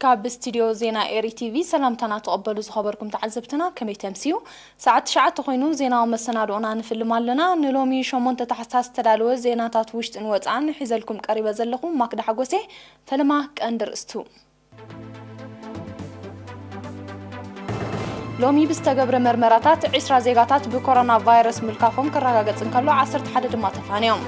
ካብ ስቱድዮ ዜና ኤሪ ቲቪ ሰላምታና ተቐበሉ ዝኸበርኩም ተዓዘብትና፣ ከመይ ተምስዩ? ሰዓት ትሽዓተ ኮይኑ ዜናዊ መሰናድኦና ንፍልም ኣለና። ንሎሚ ሸሞንተ ታሕሳስ ዝተዳለወ ዜናታት ውሽጥን ወጻእን ሒዘልኩም ቀሪበ ዘለኹ ማክዳ ሓጎሴ። ፈለማ ቀንዲ ርእስቱ። ሎሚ ብዝተገብረ መርመራታት ዒስራ ዜጋታት ብኮሮና ቫይረስ ምልካፎም ክረጋገጽ እንከሎ፣ ዓሰርተ ሓደ ድማ ተፋንዮም።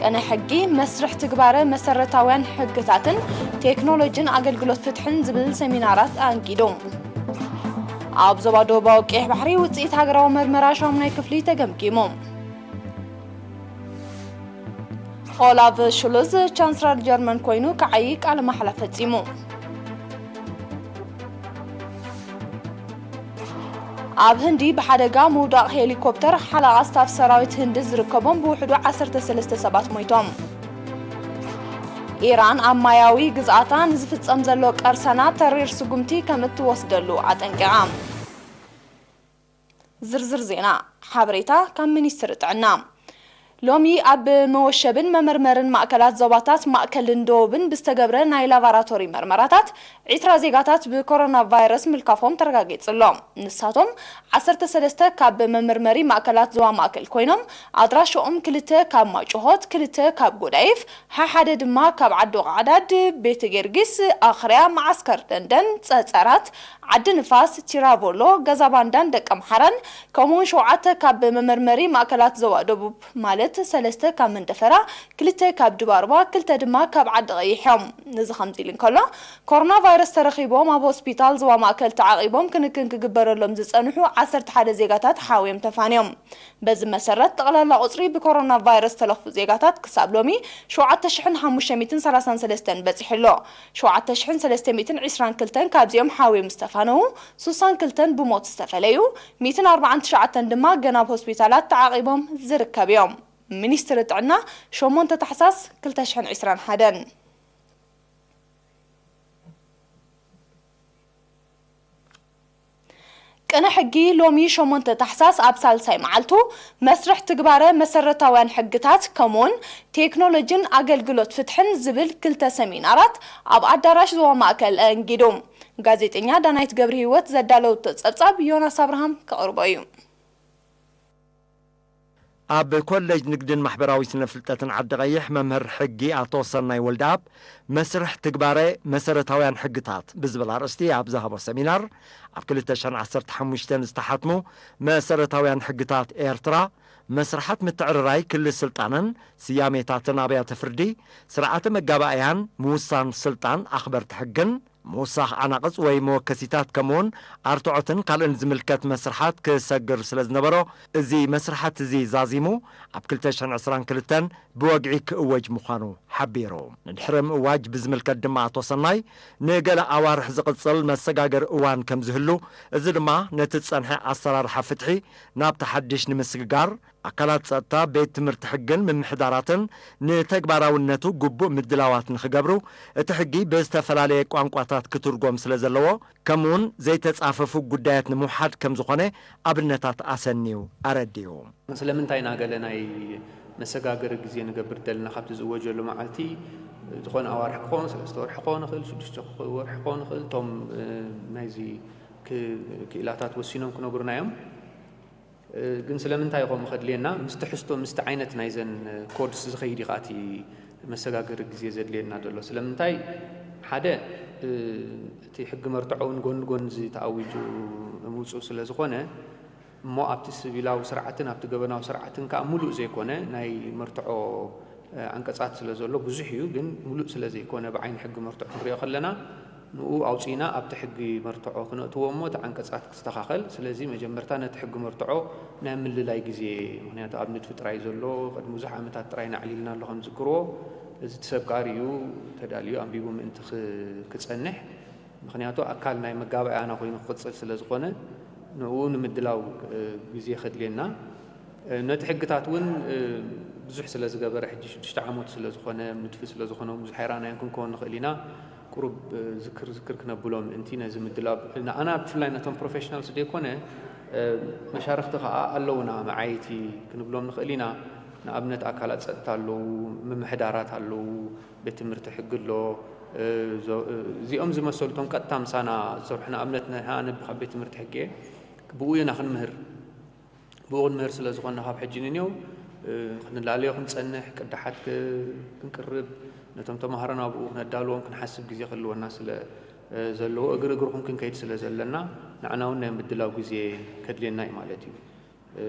ቅነ ሕጊ፣ መስርሕ ትግባረ መሰረታውያን ሕግታትን ቴክኖሎጂን ኣገልግሎት ፍትሕን ዝብል ሰሚናራት ኣንጊዱ። ኣብ ዞባ ደቡባዊ ቀይሕ ባሕሪ ውጽኢት ሃገራዊ መርመራ ሻሙናይ ክፍሊ ተገምጊሙ። ኦላፍ ሹልዝ ቻንስለር ጀርመን ኮይኑ ክዓዪ ቃለ ማሕላ ፈጺሙ። ኣብ ህንዲ ብሓደጋ ምውዳቕ ሄሊኮፕተር ሓለቓ ስታፍ ሰራዊት ህንዲ ዝርከቦም ብውሕዱ ዓሰርተ ሰለስተ ሰባት ሞይቶም። ኢራን ኣብ ማያዊ ግዝኣታ ንዝፍጸም ዘሎ ቀርሰና ተሪር ስጉምቲ ከም እትወስደሉ ኣጠንቂቓ። ዝርዝር ዜና። ሓበሬታ ካብ ሚኒስትሪ ጥዕና። ሎሚ ኣብ መወሸብን መመርመርን ማእከላት ዞባታት ማእከልን ደቡብን ብዝተገብረ ናይ ላቫራቶሪ መርመራታት ዒስራ ዜጋታት ብኮሮና ቫይረስ ምልካፎም ተረጋጊጹ ኣሎ። ንሳቶም ዓሰርተ ሰለስተ ካብ መመርመሪ ማእከላት ዞባ ማእከል ኮይኖም፣ ኣድራሽኦም ክልተ ካብ ማጭሆት፣ ክልተ ካብ ጎዳይፍ፣ ሓሓደ ድማ ካብ ዓዲ ቃዕዳድ፣ ቤተ ጊዮርጊስ፣ ኣኽርያ፣ መዓስከር ደንደን፣ ጸጸራት፣ ዓዲ ንፋስ፣ ቲራቮሎ፣ ገዛ ባንዳን ደቀምሓራን፣ ከምኡውን ሸውዓተ ካብ መመርመሪ ማእከላት ዞባ ደቡብ፣ ማለት ሰለስተ ካብ መንደፈራ፣ ክልተ ካብ ድባርባ፣ ክልተ ድማ ካብ ዓዲ ቀይሕ እዮም። እዚ ከምዚ ኢሉ እንከሎ፣ ኮሮና ቫይረስ ተረኺቦም ኣብ ሆስፒታል ዞባ ማእከል ተዓቒቦም ክንክን ክግበረሎም ዝጸንሑ ዓሰርተ ሓደ ዜጋታት ሓውዮም ተፋንዮም። በዚ መሰረት፣ ጠቕላላ ቁጽሪ ብኮሮና ቫይረስ ዝተለኽፉ ዜጋታት ክሳብ ሎሚ ሸውዓተ ሽሕን ሓሙሽተ ሚእትን ሰላሳን ሰለስተን በጺሑ ኣሎ። ሸውዓተ ሽሕን ሰለስተ ሚእትን ዕስራን ክልተን ካብዚኦም ሓውዮም ዝተፋነዉ፣ ሱሳን ክልተን ብሞት ዝተፈለዩ፣ ሚእትን ኣርባዓን ትሽዓተን ድማ ገና ኣብ ሆስፒታላት ተዓቒቦም ዝርከብ እዮም። ሚኒስትሪ ጥዕና፣ ሸሞንተ ታሕሳስ ክልተ ሽሕን ዕስራን ሓደን። ቅነ ሕጊ ሎሚ ሸሞንተ ታሕሳስ ኣብ ሳልሳይ መዓልቱ መስርሕ ትግባረ መሰረታውያን ሕግታት ከምኡውን ቴክኖሎጂን ኣገልግሎት ፍትሕን ዝብል ክልተ ሰሚናራት ኣብ ኣዳራሽ ዞባ ማእከል ኣንጊዱ። ጋዜጠኛ ዳናይት ገብረ ህይወት ዘዳለወቶ ጸብጻብ ዮናስ ኣብርሃም ከቕርቦ እዩ። ኣብ ኮሌጅ ንግድን ማሕበራዊ ስነ ፍልጠትን ዓዲ ቀይሕ መምህር ሕጊ ኣቶ ሰናይ ወልደኣብ መስርሕ ትግባረ መሰረታውያን ሕግታት ብዝብል ኣርእስቲ ኣብ ዝሃቦ ሰሚናር፣ ኣብ ክልተ ሽሕን ዓሰርተ ሓሙሽተን ዝተሓትሙ መሰረታውያን ሕግታት ኤርትራ፣ መስርሓት ምትዕርራይ ክሊ ስልጣንን ስያሜታትን ኣብያተ ፍርዲ፣ ስርዓተ መጋባእያን ምውሳን ስልጣን ኣኽበርቲ ሕግን፣ ምውሳኽ ዓናቕጽ ወይ መወከሲታት ከምኡውን ኣርትዖትን ካልእን ዝምልከት መስርሓት ክሰግር ስለ ዝነበሮ፣ እዚ መስርሓት እዚ ዛዚሙ ኣብ ክልተ ሽሕን ዕስራን ክልተን ብወግዒ ክእወጅ ምዃኑ ሓቢሩ። ንድሕሪ ምእዋጅ ብዝምልከት ድማ ኣቶ ሰናይ፣ ንገለ ኣዋርሕ ዝቕጽል መሰጋገሪ እዋን ከም ዝህሉ፣ እዚ ድማ ነቲ ዝጸንሐ ኣሰራርሓ ፍትሒ ናብቲ ሓድሽ ንምስግጋር፣ ኣካላት ጸጥታ፣ ቤት ትምህርቲ ሕግን ምምሕዳራትን ንተግባራውነቱ ግቡእ ምድላዋት ንኽገብሩ፣ እቲ ሕጊ ብዝተፈላለየ ቋንቋታት ክትርጎም ስለ ዘለዎ፣ ከምኡውን ዘይተጻፈፉ ጉዳያት ንምውሓድ ከም ዝኾነ ኣብነታት ኣሰንዩ ኣረዲኡ። ስለምንታይ ኢና ገለ ናይ መሰጋገሪ ግዜ ንገብር ደለና? ካብቲ ዝእወጀሉ መዓልቲ ዝኾነ ኣዋርሕ ክኸውን፣ ሰለስተ ወርሒ ክኸውን ይኽእል፣ ሽዱሽተ ወርሒ ክኸውን ይኽእል። እቶም ናይዚ ክኢላታት ወሲኖም ክነግሩና እዮም። ግን ስለምንታይ ከምኡ ከድልየና? ምስቲ ትሕዝቶ፣ ምስቲ ዓይነት ናይዘን ኮድስ ዝኸይድ እዩ ከኣ እቲ መሰጋገሪ ግዜ ዘድልየና ዘሎ። ስለምንታይ? ሓደ፣ እቲ ሕጊ መርትዖ እውን ጎኒ ጎኒ እዚ ተኣዊጁ ምውፅኡ ስለ ዝኾነ፣ እሞ ኣብቲ ስቪላዊ ስርዓትን ኣብቲ ገበናዊ ስርዓትን ከኣ ምሉእ ዘይኮነ ናይ መርትዖ ዓንቀጻት ስለ ዘሎ ብዙሕ እዩ፣ ግን ምሉእ ስለ ዘይኮነ ብዓይኒ ሕጊ መርትዖ ክንሪኦ ከለና ንኡ ኣውጺእና ኣብቲ ሕጊ መርትዖ ክነእትዎ እሞ እቲ ዓንቀጻት ክስተኻኸል። ስለዚ መጀመርታ ነቲ ሕጊ መርትዖ ናይ ምልላይ ግዜ፣ ምኽንያቱ ኣብ ንድፊ ጥራይ ዘሎ ቅድሚ ብዙሕ ዓመታት ጥራይ ናዕሊልና ኣሎ ከም ዝዝክርዎ፣ እዚ እቲ ሰብ ከኣ ርእዩ ተዳልዩ ኣንቢቡ ምእንቲ ክጸንሕ ምኽንያቱ ኣካል ናይ መጋባእያና ኮይኑ ክቕጽል ስለ ዝኾነ ንኡ ንምድላው ግዜ ከድልየና። ነቲ ሕግታት እውን ብዙሕ ስለ ዝገበረ ሕጂ ሽዱሽተ ዓመቱ ስለ ዝኾነ ንድፊ ስለ ዝኾነ ብዙሕ ኣይረኣናዮን ክንከውን ንኽእል ኢና። ቁሩብ ዝክር ዝክር ክነብሎ ምእንቲ ነዚ ምድላው ንኣና ብፍላይ ነቶም ፕሮፌሽናልስ ዘይኮነ መሻርኽቲ ከኣ ኣለውና መዓይቲ ክንብሎም ንኽእል ኢና። ንኣብነት ኣካላት ጸጥታ ኣለዉ፣ ምምሕዳራት ኣለዉ፣ ቤት ትምህርቲ ሕጊ ኣሎ። እ፣ ዞ-፣ እ፣ እዚኦም ዝመሰሉ እቶም ቀጥታ ምሳና ዝሰርሑ፣ ንኣብነት ንሃ-፣ ኣነ ካብ ቤት ትምህርቲ ሕጊ እየ፣ ብኡ ኢና ክንምህር። ብኡ ክንምህር ስለ ዝኾንና ካብ ሕጂ ንኔው፣ እ፣ ክንላለዮ ክንጸንሕ፣ ቅዳሓት ክ-፣ ክንቅርብ፣ ነቶም ተማሃሮና ብኡ ክነዳልዎም ክንሓስብ ግዜ ክህልወና ስለ፣ እ፣ ዘለዎ፣ እግሪ እግርኹም ክንከይድ ስለ ዘለና፣ ንዓና እውን ናይ ምድላው ግዜ ከድልየና እዩ ማለት እዩ። እ፣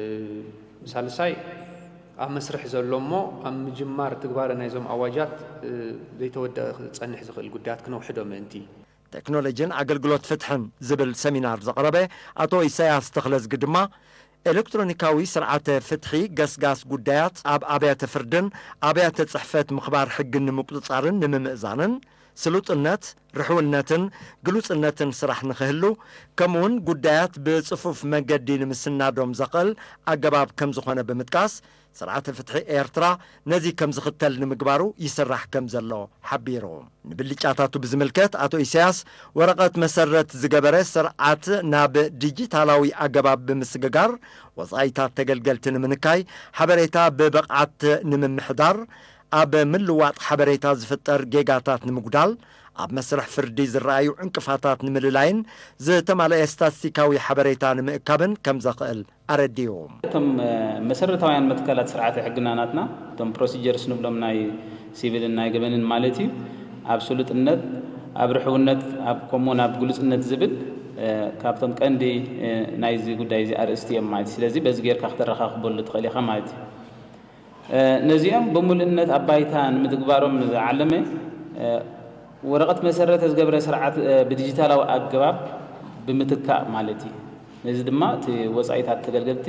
ሳልሳይ፣ ኣብ መስርሕ ዘሎ እሞ ኣብ ምጅማር ትግባረ ናይዞም ኣዋጃት፣ እ፣ ዘይተወደአ ክጸንሕ ዝኽእል ጉዳያት ክነውሕዶ ምእንቲ። ቴክኖሎጂን ኣገልግሎት ፍትሕን ዝብል ሰሚናር ዘቕረበ ኣቶ ኢሳያስ ተኽለዝጊ ድማ፣ ኤሌክትሮኒካዊ ስርዓተ ፍትሒ ገስጋስ ጉዳያት ኣብ ኣብያተ ፍርድን ኣብያተ ጽሕፈት ምኽባር ሕግን ንምቁጽጻርን ንምምእዛንን፣ ስሉጥነት፣ ርሕውነትን ግሉጽነትን ስራሕ ንኽህሉ፣ ከምኡውን ጉዳያት ብጽፉፍ መንገዲ ንምስናዶም ዘኽእል ኣገባብ ከም ዝኾነ ብምጥቃስ፣ ስርዓተ ፍትሒ ኤርትራ ነዚ ከም ዝኽተል ንምግባሩ ይስራሕ ከም ዘሎ ሓቢሩ። ንብልጫታቱ ብዝምልከት ኣቶ ኢሳያስ፣ ወረቐት መሰረት ዝገበረ ስርዓት ናብ ዲጂታላዊ ኣገባብ ብምስግጋር፣ ወጻኢታት ተገልገልቲ ንምንካይ፣ ሓበሬታ ብብቕዓት ንምምሕዳር፣ ኣብ ምልዋጥ ሓበሬታ ዝፍጠር ጌጋታት ንምጉዳል፣ ኣብ መስርሕ ፍርዲ ዝረኣዩ ዕንቅፋታት ንምልላይን ዝተማልአ ስታትስቲካዊ ሓበሬታ ንምእካብን ከም ዘኽእል ኣረዲኡ። እቶም፣ እ፣ መሰረታውያን መትከላት ስርዓተ ሕግና ናትና፣ እቶም ፕሮሲጀርስ ንብሎም ናይ ሲቪልን ናይ ገበንን ማለት እዩ፣ ኣብ ስሉጥነት፣ ኣብ ርሕውነት፣ ኣብ ከምኡውን ኣብ ግሉጽነት ዝብል፣ እ፣ ካብቶም ቀንዲ፣ እ፣ ናይዚ ጉዳይ እዚ ኣርእስቲ እዮም ማለት እዩ። ስለዚ በዚ ጌርካ ክተረኻኽበሉ ትኽእል ኢኻ ማለት እዩ። እ፣ ነዚኦም ብምሉእነት ኣብ ባይታ ንምትግባሮም ዝዓለመ፣ እ፣ ወረቐት መሰረት ዝገብረ ስርዓት፣ እ፣ ብዲጂታላዊ ኣገባብ ብምትካእ ማለት እዩ። ነዚ ድማ እቲ ወጻኢታት ተገልገልቲ፣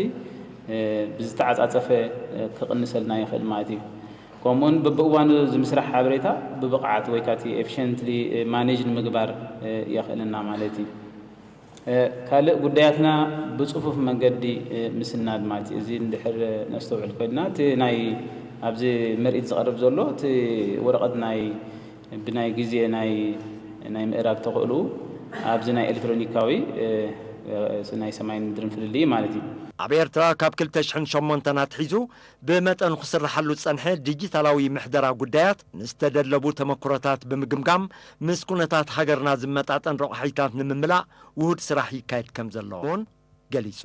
እ፣ ብዝተዓጻጸፈ፣ እ፣ ክቕንሰልና ይኽእል ማለት እዩ። ከምኡውን በብእዋኑ ዝምስራሕ ሓበሬታ ብብቕዓት ወይ ከዓ እቲ ኤፊሽንትሊ፣ እ፣ ማኔጅ ንምግባር፣ እ፣ የኽእለና ማለት እዩ። እ፣ ካልእ ጉዳያትና ብጽፉፍ መንገዲ፣ እ፣ ምስናድ ማለት እዩ። እዚ እንድሕር ነስተውዕል ኮይንና፣ እቲ ናይ ኣብዚ ምርኢት ዝቐርብ ዘሎ፣ እቲ ወረቐት ናይ፣ ብናይ ግዜ ናይ፣ ናይ ምእራግ ተኽእልኡ ኣብዚ ናይ ኤሌክትሮኒካዊ፣ እ፣ እ፣ ናይ ሰማይን ምድርን ፍልልይ ማለት እዩ። ኣብ ኤርትራ ካብ ክልተ ሽሕን ሸሞንተን ኣትሒዙ ብመጠኑ ክስርሓሉ ዝጸንሐ ዲጂታላዊ ምሕደራ ጉዳያት፣ ንዝተደለቡ ተመክሮታት ብምግምጋም፣ ምስ ኩነታት ሃገርና ዝመጣጠን ረቑሒታት ንምምላእ ውሁድ ስራሕ ይካየድ ከም ዘሎ እውን ገሊጹ።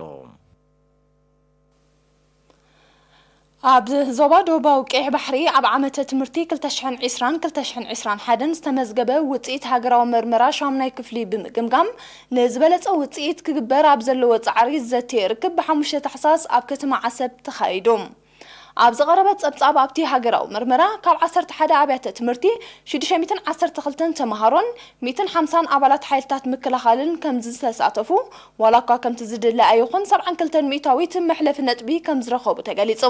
ኣብ ዞባ ደቡባዊ ቀይሕ ባሕሪ ኣብ ዓመተ ትምህርቲ ክልተ ሽሕን ዕስራን ክልተ ሽሕን ዕስራን ሓደን ዝተመዝገበ ውጽኢት ሃገራዊ መርመራ ሻሙናይ ክፍሊ ብምግምጋም፣ ንዝበለጸ ውጽኢት ክግበር ኣብ ዘለዎ ጻዕሪ ዘተ ርክብ ብሓሙሽተ ታሕሳስ ኣብ ከተማ ዓሰብ ተኻይዱ። ኣብ ዝቐረበ ጸብጻብ፣ ኣብቲ ሃገራዊ መርመራ ካብ ዓሰርተ ሓደ ኣብያተ ትምህርቲ ሽዱሽተ ሚእትን ዓሰርተ ክልተን ተመሃሮን ሚእትን ሓምሳን ኣባላት ሓይልታት ምክልኻልን ከም ዝተሳተፉ፣ ዋላ እኳ ከምቲ ዝድለ ኣይኹን፣ ሰብዓን ክልተን ሚእታዊት መሕለፊ ነጥቢ ከም ዝረኸቡ ተገሊጹ።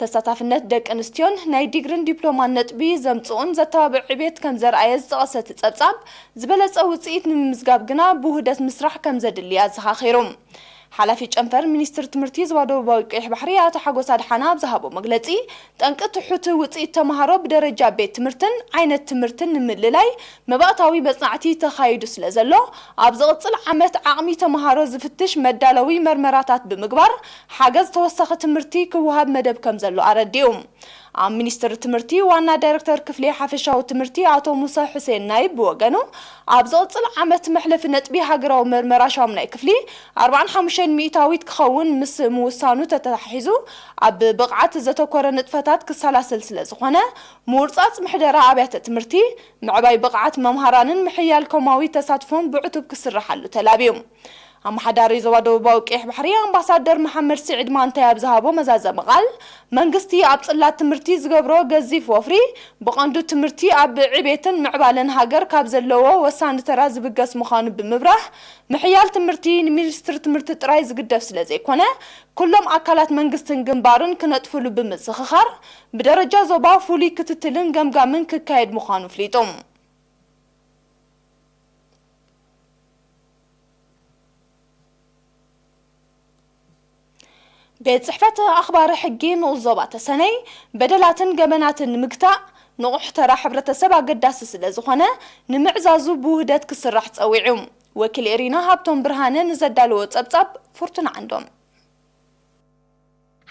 ተሳታፍነት ደቂ ኣንስትዮን ናይ ዲግሪን ዲፕሎማን ነጥቢ ዘምጽኡን ዘተባብዕ ዕቤት ከም ዘርኣየ ዝጠቐሰ እቲ ጸብጻብ፣ ዝበለጸ ውጽኢት ንምምዝጋብ ግና ብውህደት ምስራሕ ከም ዘድሊ ኣዘኻኺሩ። ሓላፊ ጨንፈር ሚኒስትሪ ትምህርቲ ዞባ ደቡባዊ ቀይሕ ባሕሪ ኣቶ ሓጎስ ኣድሓና ኣብ ዝሃቦ መግለጺ፣ ጠንቂ ትሑት ውጽኢት ተመሃሮ ብደረጃ ቤት ትምህርትን ዓይነት ትምህርትን ንምልላይ መባእታዊ መጽናዕቲ ተኻይዱ ስለ ዘሎ፣ ኣብ ዝቕጽል ዓመት ዓቕሚ ተመሃሮ ዝፍትሽ መዳለዊ መርመራታት ብምግባር፣ ሓገዝ ተወሳኺ ትምህርቲ ክወሃብ መደብ ከም ዘሎ ኣረዲኡ። ኣብ ሚኒስትሪ ትምህርቲ ዋና ዳይሬክተር ክፍሊ ሓፈሻዊ ትምህርቲ ኣቶ ሙሳ ሑሴን ናይብ ብወገኑ፣ ኣብ ዝቕጽል ዓመት መሕለፊ ነጥቢ ሃገራዊ መርመራ ሻሙናይ ክፍሊ ኣርባዓን ሓሙሽተን ሚእታዊት ክኸውን ምስ ምውሳኑ ተተሓሒዙ፣ ኣብ ብቕዓት ዘተኮረ ንጥፈታት ክሰላሰል ስለ ዝኾነ፣ ምውርጻጽ ምሕደራ ኣብያተ ትምህርቲ፣ ምዕባይ ብቕዓት መምሃራንን ምሕያል ኮማዊ ተሳትፎን ብዕቱብ ክስርሓሉ ተላብዩ። ኣመሓዳሪ ዞባ ደቡባዊ ቀይሕ ባሕሪ ኣምባሳደር መሓመድ ስዒድ ማንታይ ኣብ ዝሃቦ መዛዘሚ ቃል፣ መንግስቲ ኣብ ጽላት ትምህርቲ ዝገብሮ ገዚፍ ወፍሪ፣ ብቐንዱ ትምህርቲ ኣብ ዕቤትን ምዕባለን ሃገር ካብ ዘለዎ ወሳኒ ተራ ዝብገስ ምዃኑ ብምብራህ፣ ምሕያል ትምህርቲ ንሚኒስትሪ ትምህርቲ ጥራይ ዝግደፍ ስለ ዘይኮነ፣ ኩሎም ኣካላት መንግስትን ግንባርን ክነጥፍሉ ብምዝኽኻር፣ ብደረጃ ዞባ ፍሉይ ክትትልን ገምጋምን ክካየድ ምዃኑ ኣፍሊጡ። ቤት ጽሕፈት ኣኽባሪ ሕጊ ንኡስ ዞባ ተሰነይ፣ በደላትን ገበናትን ንምግታእ ንቑሕ ተራ ሕብረተሰብ ኣገዳሲ ስለ ዝኾነ፣ ንምዕዛዙ ብውህደት ክስራሕ ጸዊዑ። ወኪል ኤሪና ሃብቶም ብርሃነ ንዘዳለዎ ጸብጻብ ፍርቱና ዓንዶም።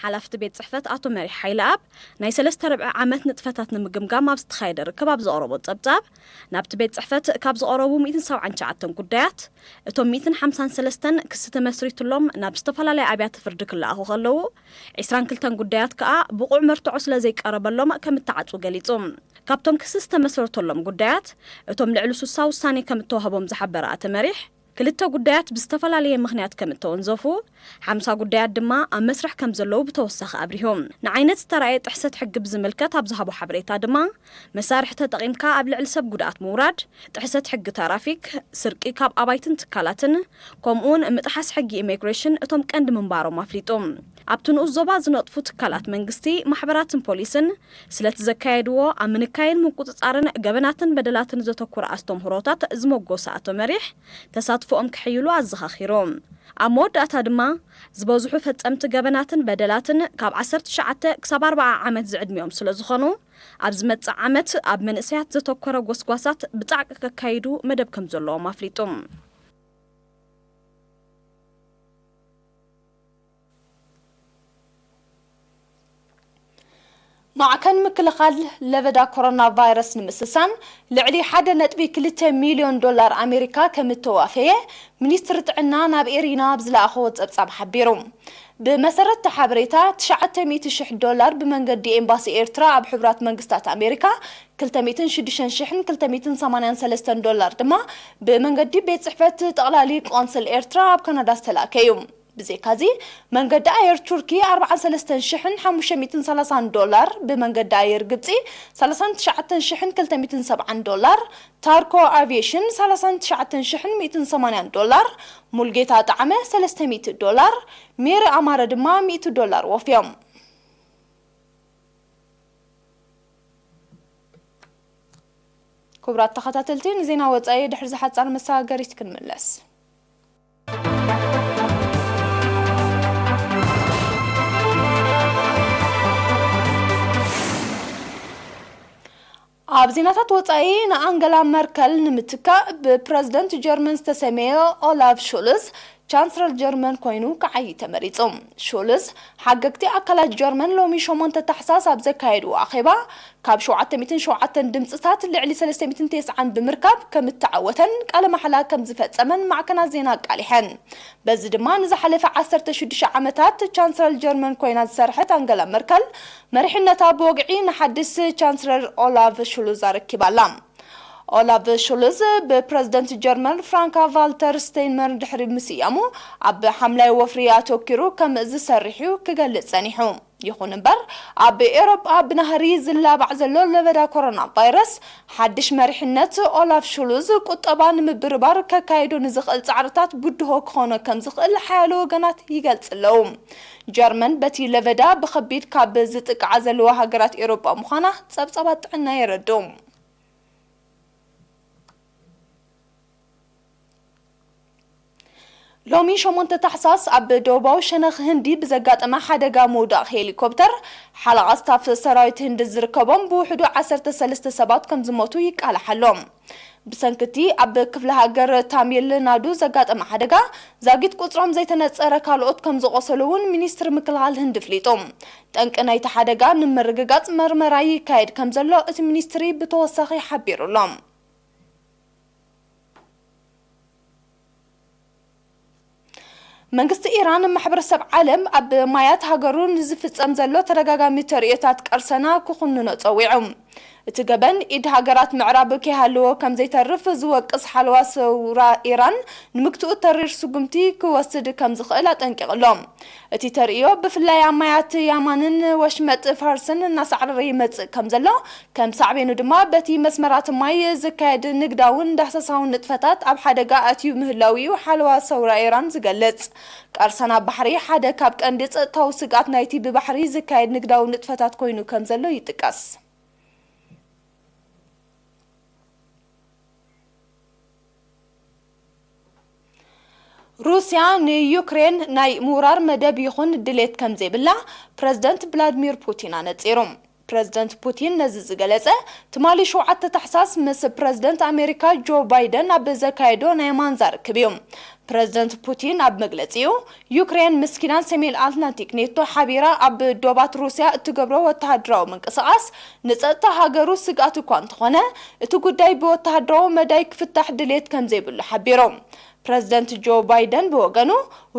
ሓላፍቲ ቤት ጽሕፈት ኣቶ መሪሕ ሓይለኣብ ናይ ሰለስተ ርብዒ ዓመት ንጥፈታት ንምግምጋም ኣብ ዝተኻየደ ርክብ ኣብ ዘቕረቦ ጸብጻብ፣ ናብቲ ቤት ጽሕፈት ካብ ዝቐረቡ ሚእትን ሰብዓን ትሽዓተን ጉዳያት፣ እቶም ሚእትን ሓምሳን ሰለስተን ክሲ ተመስሪቱሎም ናብ ዝተፈላለያ ኣብያተ ፍርዲ ክለኣኹ ከለዉ፣ ዒስራን ክልተን ጉዳያት ከኣ ብቑዕ መርትዖ ስለ ዘይቀረበሎም ከም እተዓጹ ገሊጹ። ካብቶም ክሲ ዝተመስረተሎም ጉዳያት፣ እቶም ልዕሊ ሱሳ ውሳኔ ከም እተዋህቦም ዝሓበረ ኣቶ መሪሕ፣ ክልተ ጉዳያት ብዝተፈላለየ ምኽንያት ከም እተወንዘፉ፣ ሓምሳ ጉዳያት ድማ ኣብ መስርሕ ከም ዘለዉ ብተወሳኺ ኣብሪሁ። ንዓይነት ዝተራእየ ጥሕሰት ሕጊ ብዝምልከት ኣብ ዝሃቦ ሓበሬታ ድማ፣ መሳርሒ ተጠቒምካ ኣብ ልዕሊ ሰብ ጉድኣት ምውራድ፣ ጥሕሰት ሕጊ ትራፊክ፣ ስርቂ ካብ ኣባይትን ትካላትን፣ ከምኡውን ምጥሓስ ሕጊ ኢሚግሬሽን እቶም ቀንዲ ምንባሮም ኣፍሊጡ። ኣብቲ ንኡስ ዞባ ዝነጥፉ ትካላት መንግስቲ፣ ማሕበራትን ፖሊስን ስለቲ ዘካየድዎ ኣብ ምንካይን ምቁጽጻርን ገበናትን በደላትን ዘተኮረ ኣስተምህሮታት ዝመጎሰ ኣቶ መሪሕ፣ ተሳትፎኦም ክሕይሉ ኣዘኻኺሩ። ኣብ መወዳእታ ድማ፣ ዝበዝሑ ፈጸምቲ ገበናትን በደላትን ካብ ዓሰርተ ትሽዓተ ክሳብ ኣርብዓ ዓመት ዝዕድሚኦም ስለ ዝኾኑ፣ ኣብ ዝመጽእ ዓመት ኣብ መንእሰያት ዘተኮረ ጎስጓሳት ብጻዕቂ ከካይዱ መደብ ከም ዘለዎም ኣፍሊጡ። ማዕከን ምክልኻል ለበዳ ኮሮና ቫይረስ ንምስሳን ልዕሊ ሓደ ነጥቢ ክልተ ሚልዮን ዶላር ኣሜሪካ ከም እተዋፈየ ሚኒስትሪ ጥዕና ናብ ኤሪና ኣብ ዝለኣኸዎ ጸብጻብ ሓቢሩ። ብመሰረት እቲ ሓበሬታ፣ ትሽዓተ ሚእቲ ሽሕ ዶላር ብመንገዲ ኤምባሲ ኤርትራ ኣብ ሕቡራት መንግስታት ኣሜሪካ፣ ክልተ ሚእትን ሽዱሽተን ሽሕን ክልተ ሚእትን ሰማንያን ሰለስተን ዶላር ድማ ብመንገዲ ቤት ጽሕፈት ጠቕላሊ ቆንስል ኤርትራ ኣብ ካናዳ ዝተላእከ እዩ። ብዘይካዚ፣ መንገዲ ኣየር ቱርኪ ኣርባዓን ሰለስተን ሽሕን ሓሙሽተ ሚእትን ሰላሳን ዶላር፣ ብመንገዲ ኣየር ግብጺ ሰላሳን ትሽዓተን ሽሕን ክልተ ሚእትን ሰብዓን ዶላር፣ ታርኮ ኣቪዬሽን ሰላሳን ትሽዓተን ሽሕን ሚእትን ሰማንያን ዶላር፣ ሙልጌታ ጣዕመ ሰለስተ ሚእቲ ዶላር፣ ሜሪ ኣማረ ድማ ሚእቲ ዶላር ወፍዮም። ክቡራት ተኸታተልቲ፣ ንዜና ወጻኢ ድሕሪ ዝሓጻር መሰጋገሪት ክንምለስ። ኣብ ዜናታት ወጻኢ፣ ንኣንገላ መርከል ንምትካእ ብፕረዚደንት ጀርመን ዝተሰመየ ኦላፍ ሾልዝ ቻንስለር ጀርመን ኮይኑ ክዓዪ ተመሪጹ። ሾልዝ፣ ሓገግቲ ኣካላት ጀርመን ሎሚ ሸሞንተ ታሕሳስ ኣብ ዘካየድዎ ኣኼባ፣ ካብ ሸውዓተ ሚእትን ሸውዓተን ድምጽታት ልዕሊ ሰለስተ ሚእትን ተስዓን ብምርካብ ከም እተዓወተን ቃለ ማሕላ ከም ዝፈጸመን ማዕከናት ዜና ኣቃሊሐን። በዚ ድማ ንዝሓለፈ ዓሰርተ ሽዱሽተ ዓመታት ቻንስለር ጀርመን ኮይና ዝሰርሐት ኣንገላ መርከል መሪሕነታ ብወግዒ ንሓድሽ ቻንስለር ኦላፍ ሹሉዝ ኣረኪባላ። ኦላፍ ሹሉዝ ብፕረዚደንት ጀርመን ፍራንካ ቫልተር ስቴይንመር ድሕሪ ምስያሙ፣ ኣብ ሓምላይ ወፍሪ ኣተኪሩ ከም ዝሰርሕ እዩ ክገልጽ ጸኒሑ። ይኹን እምበር፣ ኣብ ኤውሮጳ ብናህሪ ዝላባዕ ዘሎ ለበዳ ኮሮና ቫይረስ፣ ሓድሽ መሪሕነት ኦላፍ ሹሉዝ ቁጠባ ንምብርባር ከካይዶ ንዝኽእል ጻዕርታት ብድሆ ክኾኖ ከም ዝኽእል ሓያሎ ወገናት ይገልጽ ኣለዉ። ጀርመን በቲ ለበዳ ብኸቢድ ካብ ዝጥቅዓ ዘለዋ ሃገራት ኤውሮጳ ምዃና ጸብጻባት ጥዕና የረድኡ። ሎሚ ሸሞንተ ታሕሳስ ኣብ ደቡባዊ ሸነኽ ህንዲ ብዘጋጠመ ሓደጋ ምውዳቕ ሄሊኮፕተር፣ ሓለቓ ስታፍ ሰራዊት ህንዲ ዝርከቦም ብውሕዱ ዓሰርተ ሰለስተ ሰባት ከም ዝሞቱ ይቃላሕ ኣሎ። ብሰንክቲ ኣብ ክፍለ ሃገር ታሚል ናዱ ዘጋጠመ ሓደጋ፣ ዛጊት ቁጽሮም ዘይተነጸረ ካልኦት ከም ዝቖሰሉ እውን ሚኒስትሪ ምክልኻል ህንዲ ኣፍሊጡ። ጠንቂ ናይቲ ሓደጋ ንምርግጋጽ መርመራ ይካየድ ከም ዘሎ እቲ ሚኒስትሪ ብተወሳኺ ሓቢሩ ኣሎ። መንግስቲ ኢራን ማሕበረሰብ ዓለም ኣብ ማያት ሃገሩ ንዝፍጸም ዘሎ ተደጋጋሚ ተርእዮታት ቀርሰና ክኹንኖ ጸዊዑ። እቲ ገበን ኢድ ሃገራት ምዕራብ ከይሃለዎ ከም ዘይተርፍ ዝወቅስ ሓለዋ ሰውራ ኢራን ንምግትኡ ተሪር ስጉምቲ ክወስድ ከም ዝኽእል ኣጠንቂቑ ኣሎ። እቲ ተርእዮ ብፍላይ ኣብ ማያት ያማንን ወሽመጥ ፋርስን እናሳዕረረ ይመጽእ ከም ዘሎ፣ ከም ሳዕቤኑ ድማ በቲ መስመራት ማይ ዝካየድ ንግዳውን ዳህሳሳውን ንጥፈታት ኣብ ሓደጋ ኣትዩ ምህላው እዩ ሓለዋ ሰውራ ኢራን ዝገልጽ። ቀርሰና ባሕሪ ሓደ ካብ ቀንዲ ጸጥታዊ ስግኣት ናይቲ ብባሕሪ ዝካየድ ንግዳዊ ንጥፈታት ኮይኑ ከም ዘሎ ይጥቀስ። ሩስያ ንዩክሬን ናይ ምውራር መደብ ይኹን ድሌት ከም ዘይብላ ፕረዚደንት ቭላድሚር ፑቲን ኣነጺሩ። ፕረዚደንት ፑቲን ነዚ ዝገለጸ፣ ትማሊ ሸውዓተ ታሕሳስ ምስ ፕረዚደንት ኣሜሪካ ጆ ባይደን ኣብ ዘካየዶ ናይ ማንዛ ርክብ እዩ። ፕረዚደንት ፑቲን ኣብ መግለጺኡ፣ ዩክሬን ምስ ኪዳን ሰሜን ኣትላንቲክ ኔቶ ሓቢራ ኣብ ዶባት ሩስያ እትገብሮ ወተሃደራዊ ምንቅስቓስ ንጸጥታ ሃገሩ ስግኣት እኳ እንተኾነ፣ እቲ ጉዳይ ብወተሃደራዊ መዳይ ክፍታሕ ድሌት ከም ዘይብሉ ሓቢሩ። ፕረዚደንት ጆ ባይደን ብወገኑ፣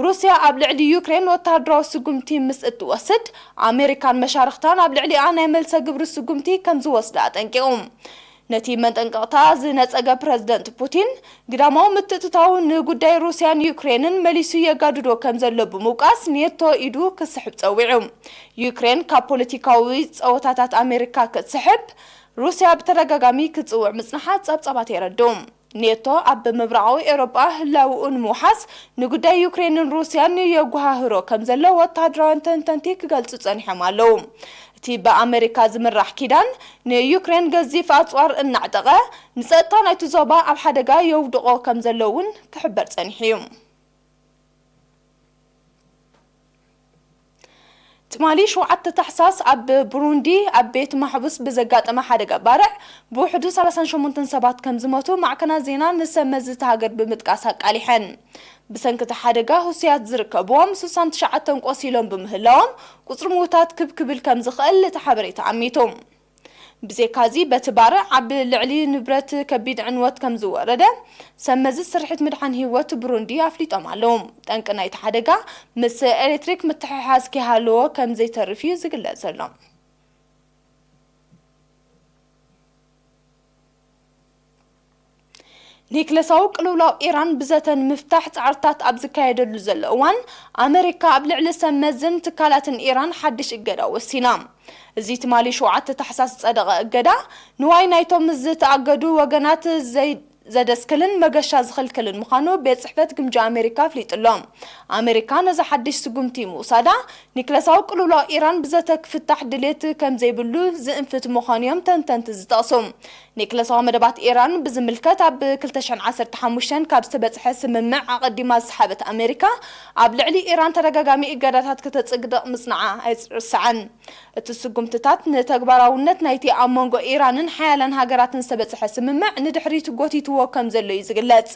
ሩስያ ኣብ ልዕሊ ዩክሬን ወተሃደራዊ ስጉምቲ ምስ እትወስድ፣ ኣሜሪካን መሻርኽታን ኣብ ልዕሊኣ ናይ መልሰ ግብሪ ስጉምቲ ከም ዝወስዳ ኣጠንቂቑ። ነቲ መጠንቀቕታ ዝነጸገ ፕረዚደንት ፑቲን፣ ግዳማዊ ምትእትታው ንጉዳይ ሩስያን ዩክሬንን መሊሱ የጋድዶ ከም ዘሎ ብምውቃስ፣ ኔቶ ኢዱ ክስሕብ ጸዊዑ። ዩክሬን ካብ ፖለቲካዊ ጸወታታት ኣሜሪካ ክትስሕብ ሩስያ ብተደጋጋሚ ክትጽውዕ ምጽንሓ ጸብጻባት የረድኡ። ኔቶ ኣብ ምብራቓዊ ኤውሮጳ ህላውኡ ንምውሓስ ንጉዳይ ዩክሬንን ሩስያን የጓሃህሮ ከም ዘሎ ወተሃደራውያን ተንተንቲ ክገልጹ ጸኒሖም ኣለዉ። እቲ ብኣመሪካ ዝምራሕ ኪዳን ንዩክሬን ገዚፍ ኣጽዋር እናዕጠቐ፣ ንጸጥታ ናይቲ ዞባ ኣብ ሓደጋ የውድቖ ከም ዘሎ እውን ክሕበር ጸኒሑ እዩ። ትማሊ ሸውዓተ ታሕሳስ ኣብ ብሩንዲ ኣብ ቤት ማሕቡስ ብዘጋጠመ ሓደጋ ባርዕ ብውሕዱ ሰላሳን ሸሞንተን ሰባት ከም ዝሞቱ ማዕከናት ዜና ንሰብ መዚ እታ ሃገር ብምጥቃስ ኣቃሊሐን። ብሰንኪ እቲ ሓደጋ ህሱያት ዝርከብዎም ስሳን ትሽዓተን ቆሲሎም ብምህላዎም፣ ቁጽሪ ምዉታት ክብ ክብል ከም ዝኽእል እቲ ሓበሬታ ኣሚቱ። ብዘይካዚ፣ በቲ ባርዕ ኣብ ልዕሊ ንብረት ከቢድ ዕንወት ከም ዝወረደ ሰብ መዚ ስርሒት ምድሓን ህይወት ብሩንዲ ኣፍሊጦም ኣለዉ። ጠንቂ ናይቲ ሓደጋ ምስ ኤሌክትሪክ ምትሕሓዝ ከይሃለዎ ከም ዘይተርፍ እዩ ዝግለጽ ዘሎ። ኒክለሳዊ ቅልውላው ኢራን ብዘተ ንምፍታሕ ጻዕርታት ኣብ ዝካየደሉ ዘሎ እዋን፣ ኣመሪካ ኣብ ልዕሊ ሰብ መዝን ትካላትን ኢራን ሓድሽ እገዳ ወሲና። እዚ ትማሊ ሸውዓተ ታሕሳስ ዝጸደቐ እገዳ፣ ንዋይ ናይቶም ዝተኣገዱ ወገናት ዘይ-፣ ዘደስክልን መገሻ ዝኽልክልን ምዃኑ ቤት ጽሕፈት ግምጃ ኣመሪካ ኣፍሊጡ ኣሎ። ኣመሪካ ነዚ ሓድሽ ስጉምቲ ምውሳዳ፣ ኒክለሳዊ ቅልውላው ኢራን ብዘተ ክፍታሕ ድሌት ከም ዘይብሉ ዝእንፍት ምዃኑ እዮም ተንተንቲ ዝጠቕሱ። ኒክለሳዊ መደባት ኢራን ብዝምልከት ኣብ ክልተ ሽሕን ዓሰርተ ሓሙሽተን ካብ ዝተበጽሐ ስምምዕ ኣቐዲማ ዝሰሓበት ኣመሪካ፣ ኣብ ልዕሊ ኢራን ተደጋጋሚ እገዳታት ከተጽግድቕ ምጽንዓ ኣይርሳዕን። እቲ ስጉምትታት ንተግባራውነት ናይቲ ኣብ መንጎ ኢራንን ሓያላን ሃገራትን ዝተበጽሐ ስምምዕ ንድሕሪት ጎቲትዎ ከም ዘሎ እዩ ዝግለጽ።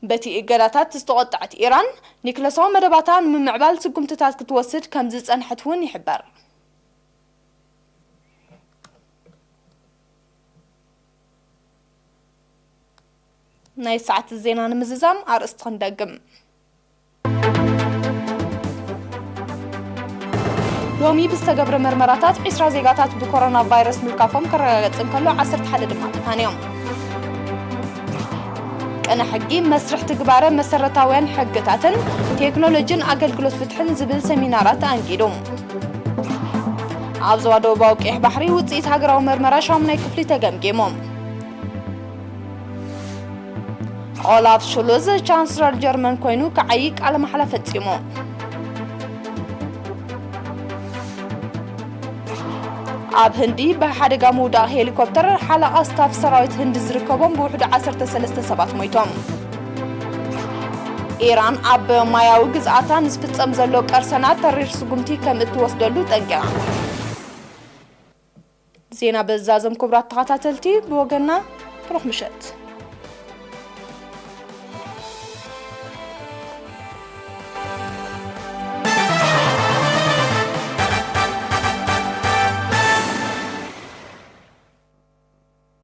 በቲ እገዳታት ዝተቖጥዐት ኢራን፣ ኒክለሳዊ መደባታ ንምምዕባል ስጉምትታት ክትወስድ ከም ዝጸንሐት እውን ይሕበር። ናይ ሰዓት ዜና ንምዝዛም ኣርእስቲ ክንደግም። ሎሚ ብዝተገብረ መርመራታት ዒስራ ዜጋታት ብኮሮና ቫይረስ ምልካፎም ክረጋገጽ እንከሎ፣ ዓሰርተ ሓደ ድማ ተፋንዮም። ቅነ ሕጊ፣ መስርሕ ትግባረ መሰረታውያን ሕግታትን ቴክኖሎጂን ኣገልግሎት ፍትሕን ዝብል ሰሚናራት ኣንጊዱ። ኣብ ዞባ ደቡባዊ ቀይሕ ባሕሪ ውጽኢት ሃገራዊ መርመራ ሻሙናይ ክፍሊ ተገምጊሙ። ኦላፍ ሹሉዝ ቻንስለር ጀርመን ኮይኑ ክዓዪ ቃለ ማሕላ ፈጺሙ። ኣብ ህንዲ ብሓደጋ ምውዳቕ ሄሊኮፕተር ሓለቓ ስታፍ ሰራዊት ህንዲ ዝርከቦም ብውሕዱ ዓሰርተ ሰለስተ ሰባት ሞይቶም። ኢራን ኣብ ማያዊ ግዝኣታ ንዝፍጸም ዘሎ ቀርሰና ተሪር ስጉምቲ ከም እትወስደሉ ጠንቂቓ። ዜና በዛዘም ክቡራት ተኸታተልቲ፣ ብወገና ብሩኽ ምሸት።